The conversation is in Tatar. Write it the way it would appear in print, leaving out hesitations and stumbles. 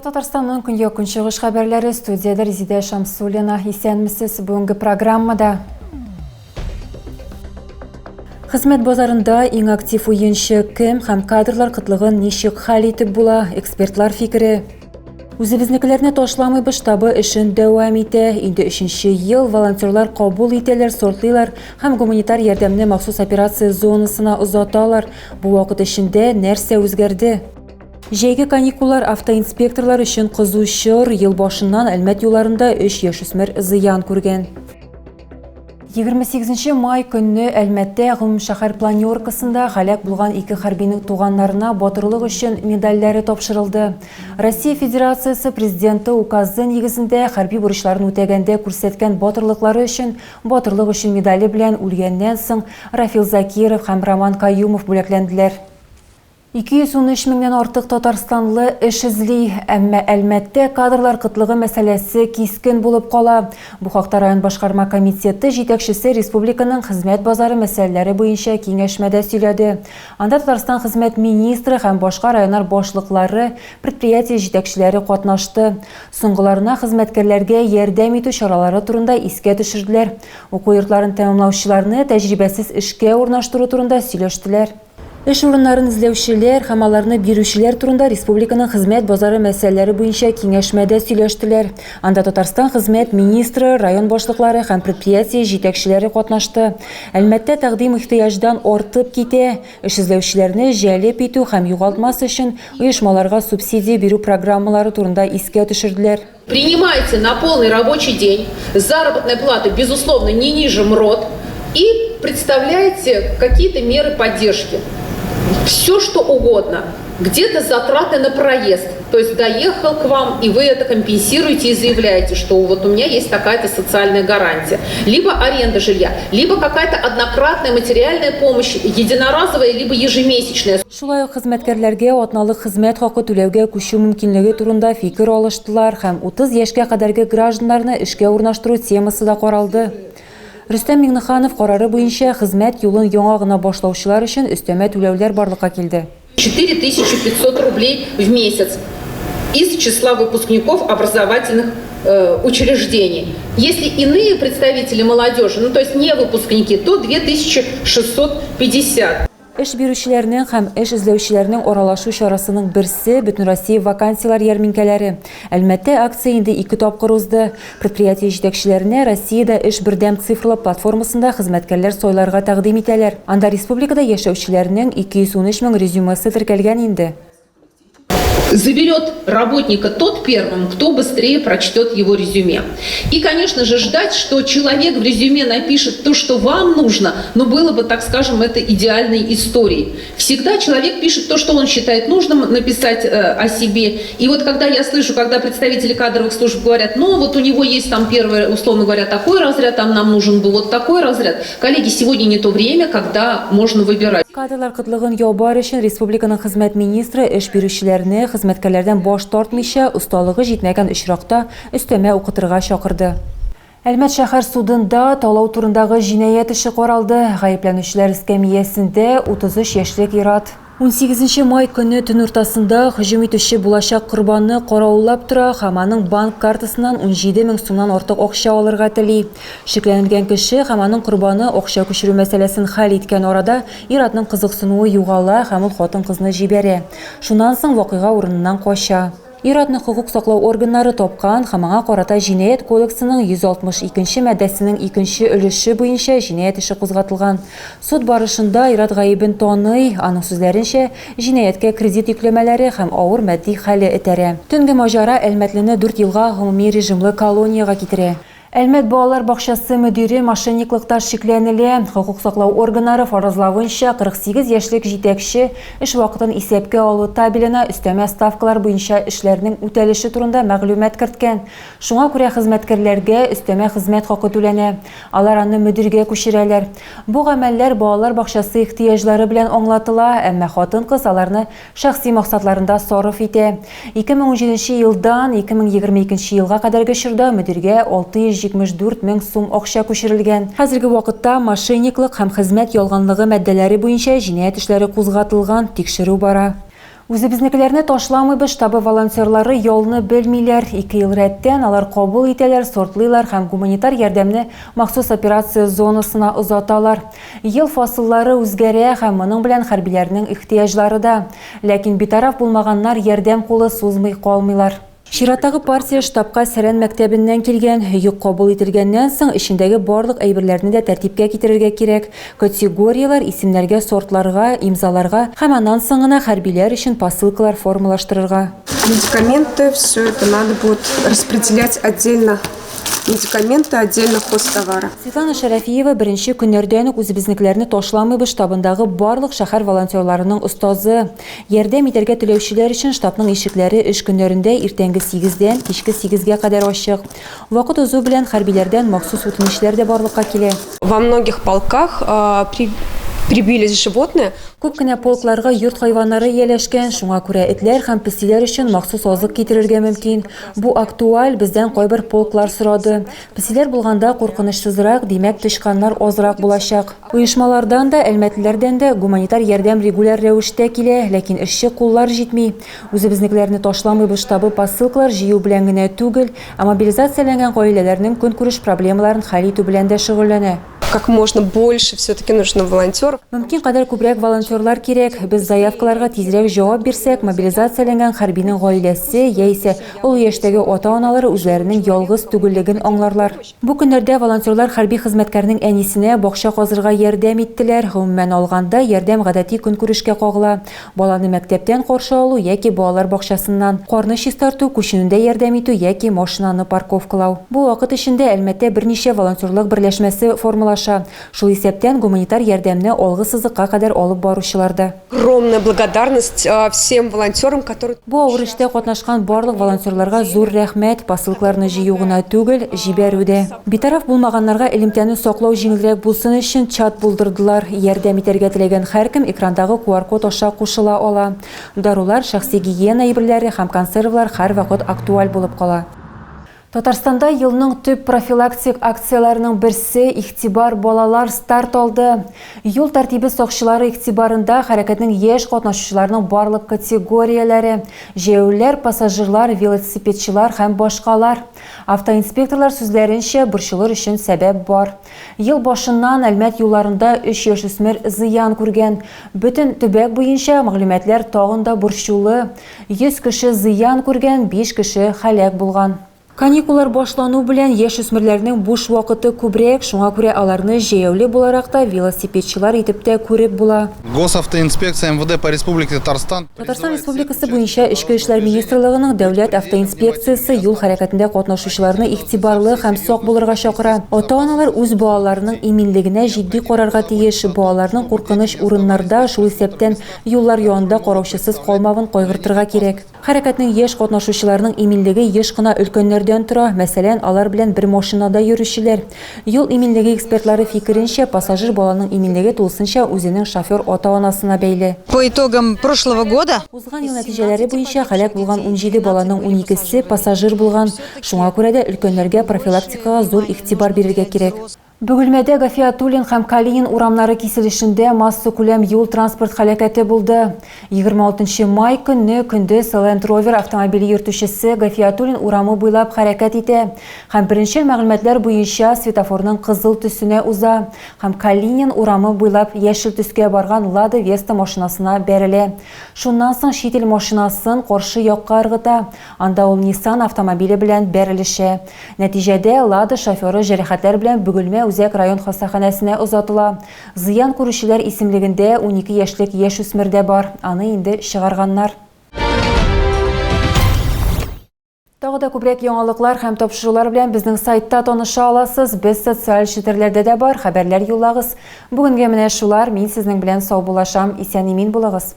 Татарстанның көньяк-көнчыгыш хәбәрләре студиядә Резидә Шамсуллина. Исәнмесез. Бүгенге программада Хезмәт базарында иң актив уенчы кем һәм кадрлар кытлыгын ничек хәл итеп була? Экспертлар фикере. Үзебезнекеләрне ташламыйбыз штабы эшен дәвам итә. Инде өченче ел волонтерлар кабул итәләр, сортлыйлар һәм гуманитар ярдәмне махсус операция зонасына озаталар. Бу вакыт эчендә нәрсә үзгәрде? Җәйге каникуллар автоинспекторлар өчен кызу чор. Ел башыннан Әлмәт юлларында өч яшүсмер зыян күргән. 28 май көнне Әлмәттә гомумшәһәр планеркасында һәлак булган ике хәрбинең туганнарына батырлык өчен медальләре тапшырылды. Россия Федерациясе Президенты указы нигезендә хәрби бурычларын үтәгәндә күрсәткән батырлыклары өчен Батырлык өчен медале белән үлгәннән соң Рафил Закиров һәм Роман Каюмов бүләкләнделәр. 213 меңнән артык татарстанлы эш эзли, әмма Әлмәттә кадрлар кытлыгы мәсьәләсе кискен булып кала. Бу хакта район башкарма комитеты җитәкчесе республиканың хезмәт базары мәсьәләләре буенча киңәшмәдә сөйләде. Анда Татарстан хезмәт министры һәм башка районнар башлыклары, предприятие җитәкчеләре катнашты. Соңгыларына хезмәткәрләргә ярдәм итү чаралары турында искә төшерделәр. Уку йортларын тәмамлаучыларны тәҗрибәсез эшкә урнаштыру турында сөйләштеләр. Эш урыннарын эзләүчеләр һәм аларны бирүчеләр турында республиканың хезмәт базары мәсьәләләре буенча киңәшмәдә сөйләштеләр. Анда Татарстан хезмәт министры, район башлыклары һәм предприятие җитәкчеләре катнашты. Әлмәттә тәкъдим ихтыяҗдан артып китә. Эш эзләүчеләрне җәлеп итү һәм югалтмас өчен оешмаларга субсидия бирү программалары турында искә төшерделәр. Принимайте на полный рабочий день, заработная плата, безусловно, не ниже МРОТ, и представляете какие-то меры поддержки. Все, что угодно. Где-то затраты на проезд, то есть доехал к вам, и вы это компенсируете и заявляете, что вот у меня есть такая-то социальная гарантия. Либо аренда жилья, либо какая-то однократная материальная помощь, единоразовая, либо ежемесячная. Шулай ук хезмәткәрләргә атналык хезмәт хакы түләүгә күчү мөмкинлеге турында фикер алыштылар һәм 30 яшькә кадәрге гражданнарны эшкә урнаштыру темасы да каралды. Рөстәм Миңнеханов карары буенча хезмәт юлын яңа гына башлаучылар өчен өстәмә түләүләр барлыкка килде. 4500 рублей в месяц из числа выпускников образовательных учреждений. Если иные представители молодежи, ну то есть не выпускники, то 2650. Эш бирүчеләрнең һәм эш эзләүчеләрнең аралашу чарасының берсе, Бөтенроссия вакансияләр ярминкәләре. Әлмәттә акция инде ике тапкыр узды. Предприятие җитәкчеләренә Россиядә эш бердәм цифрлы платформасында хезмәткәрләр сайларга тәкъдим итәләр. Анда республикада яшәүчеләрнең 213 мең резюмесы теркәлгән инде. Заберет работника тот первым, кто быстрее прочтет его резюме. И, конечно же, ждать, что человек в резюме напишет то, что вам нужно, но было бы, так скажем, это идеальной историей. Всегда человек пишет то, что он считает нужным написать о себе. И вот когда я слышу, когда представители кадровых служб говорят, ну вот у него есть там первый, условно говоря, такой разряд, там нам нужен был вот такой разряд. Коллеги, сегодня не то время, когда можно выбирать. Кадрлар кытлыгын ябар өчен республиканың хезмәт министры эш бирүчеләрне хезмәткәрләрдән баш тартмыйча, осталыгы җитмәгән очракта өстәмә укытырга чакырды. Әлмәт шәһәр судында талау турындагы җинаять эше каралды. Гаепләнүчеләр эскәмиясендә 33 яшьлек ир-ат. Унсигезенче май көнне төн уртасында һөҗүм итүче булачак корбанны каравыллап тора һәм аның банк картасыннан 17 мең сумнан артык акча алырга тели. Шикләнелгән кеше һәм аның корбаны акча күчерү мәсьәләсен хәл иткән арада ир-атның кызыксынуы югала һәм ул хатын-кызны җибәрә. Шуннан соң вакыйга урыныннан кача. Ир-атны хокук саклау органнары тапкан һәм аңа карата Җинаять кодексының 162 нче маддәсенең икенче өлеше буенча җинаять эше кузгатылган. Суд барышында ир-ат гаебен таный, аның сүзләренчә, җинаятькә кредит йөкләмәләре һәм авыр матди хәле этәрә. Төнге маҗара әлмәтлене дүрт елга гомуми режимлы колониягә китерә. Әлмәт балалар бакчасы мөдире мошенниклыкта шикләнелә. Хокук саклау органнары фаразлавынча, 48 яшьлек җитәкче эш вакытын исәпкә алу табеленә өстәмә ставкалар буенча эшләрнең үтәлеше турында мәгълүмат керткән. Шуңа күрә хезмәткәрләргә өстәмә хезмәт хакы түләнә. Алар аны мөдиргә күчерәләр. Бу гамәлләр балалар бакчасы ихтыяҗлары белән аңлатыла, әмма хатын-кыз аларны шәхси максатларында сарыф итә. 2017 нче елдан 2022 нче елга кадәрге чорда мөдиргә 674 мең сум акча күчерелгән. Хәзерге вакытта мошенниклык һәм хезмәт ялганлыгы маддәләре буенча җинаять эшләре кузгатылган, тикшерү бара. Үзебезнекеләрне ташламыйбыз штабы волонтерлары ялны белмиләр. Ике ел рәттән алар кабул итәләр, сортлыйлар һәм гуманитар ярдәмне махсус операция зонасына озаталар. Ел фасыллары үзгәрә һәм моның белән хәрбиләрнең ихтыяҗлары да. Ләкин битараф булмаганнар ярдәм кулы сузмый калмыйлар. Чираттагы партия штабка Сәрән мәктәбеннән килгән. Йөк кабул ителгәннән соң, эчендәге барлык әйберләрне дә тәртипкә китерергә кирәк, категорияләр, исемнәргә, сортларга, имзаларга һәм аннан соң гына хәрбиләр өчен посылкалар формалаштырырга. Медикаменты, все это надо будет распределять отдельно медикаменты, отдельно хозтовары. Светлана Шәрәфиева беренче көннәрдән үк Үзебезнекеләрне ташламыйбыз штабындагы барлык шәһәр волонтерларының остазы. Ярдәм итәргә теләүчеләр өчен штабның ишекләре эш көннәрендә иртәнге сигездән кичке сигезгә кадәр ачык. Вакыт узу белән хәрбиләрдән махсус үтенечләр дә барлыкка килә. Во многих полках прибились животные. Күп кенә полкларга йорт хайваннары ияләшкән, шуңа күрә этләр һәм песиләр өчен махсус азык китерергә мөмкин. Бу актуаль, бездән кайбер полклар сорады. Песиләр булганда куркынычсызрак, димәк, тычканнар азрак булачак. Оешмалардан да, әлмәтлеләрдән дә гуманитар ярдәм регуляр рәвештә килә, ләкин эшче куллар җитми. Үзебезнекеләрне ташламыйбыз штабы посылкалар җыю белән генә түгел, ә мобилизацияләнгән гаиләләрнең көнкүреш проблемаларын хәл итү белән дә шөгыльләнә. Как можно больше все-таки нужно волонтеров. Мөмкин кадәр күбрәк волонтерлар кирәк. Без заявкаларга тизрәк җавап бирсәк, мобилизацияләнгән хәрбинең гаиләсе яисә олы яшьтәге ата-аналары үзләренең ялгыз түгеллеген аңларлар. Бу көннәрдә волонтерлар хәрби хезмәткәрнең әнисенә бакча казырга ярдәм иттеләр. Гомумән алганда, ярдәм гадәти көнкүрешкә кагыла, баланы мәктәптән каршы алу яки балалар бакчасыннан, карны чистарту, күченүдә ярдәм итү яки машинаны парковкалау. Бу вакыт эчендә Әлмәттә берничә волонтерлык берләшмәсе формалаша, шул исәптән гуманитар ярдәмне алгы сызыкка кадәр алып баручылар да. Огромная благодарность всем волонтерам, которые... Бу авыр эштә катнашкан барлык волонтерларга зур рәхмәт, посылкаларны җыю гына түгел, җибәрү дә. Битараф булмаганнарга элемтәне саклау җиңелрәк булсын өчен чат булдырдылар. Ярдәм итәргә теләгән һәркем экрандагы QR-код аша кушыла ала. Дарулар, шәхси гигиена әйберләре һәм консервлар һәрвакыт актуаль булып кала. Татарстанда елның төп профилактик акцияләренең берсе Игътибар, балалар старт алды. Юл тәртибе сакчылары игътибарында хәрәкәтнең яшь катнашучыларының барлык категорияләре, җәяүлеләр, пассажирлар, велосипедчылар һәм башкалар. Автоинспекторлар сүзләренчә, борчылыр өчен сәбәп бар. Ел башыннан Әлмәт юлларында өч яшүсмер зыян күргән. Бөтен төбәк буенча мәгълүматлар тагын да борчулы. 100 кеше зыян күргән, 5 кеше һәлак булган. Каникуллар башлану белән яшүсмерләрнең буш вакыты күбрәк, шуңа күрә аларны җәяүле буларак та, велосипедчылар итеп тә күреп була. Госавтоинспекция МВД по Республике Татарстан Татарстан Республикасы буенча Эчке эшләр министрлыгының Дәүләт автоинспекциясе юл хәрәкәтендә катнашучыларны игътибарлы һәм сак булырга чакыра. Ата-аналар үз балаларының иминлегенә җитди карарга тиеш, балаларның куркыныч урыннарда, шул исәптән Юллар янында караучысыз калмавын кайгыртырга кирәк. Хәрәкәтнең яшь катнашучыларының иминлеге еш кына өлкәннәрдән тора, мәсәлән, алар белән бер машинада йөрүчеләр. Юл иминлеге экспертлары фикеренчә, пассажир баланың иминлеге тулысынча үзенең шофер ата-анасына бәйле. По итогам прошлого года. Узган ел нәтиҗәләре буенча, һәлак булган 17 баланың уникесе пассажир булган. Шуңа күрә дә өлкәннәргә профилактикага зур игътибар бирергә кирәк. Бөгелмәдә Гафиатуллин һәм Калинин урамнары киселешендә массакүләм юл-транспорт һәлакәте булды. 26 нчы май көнне көндез Land Rover автомобиле йөртүчесе Гафиатуллин урамы буйлап хәрәкәт итә һәм беренчел мәгълүматлар буенча светофорның кызыл төсенә уза һәм Калинин урамы буйлап яшел төскә барган Лада Веста машинасына бәрелә. Шуннан соң чит ил машинасын каршы якка ыргыта, анда ул Nissan автомобиле белән бәрелешә. Нәтиҗәдә, Лада шоферы җәрәхәтләр белән Бөгелмә үзәк район хастаханәсенә озатыла. Зыян күрүчеләр исемлегендә 12 яшьлек яшүсмер дә бар, аны инде чыгарганнар. Тагы да күбрәк яңалыклар һәм тапшырулар белән безнең сайтта таныша аласыз. Без социаль челтәрләрдә дә бар, хәбәрләр юллагыз. Бүгенгә менә шулар, мин сезнең белән саубуллашам, исән-имин булыгыз.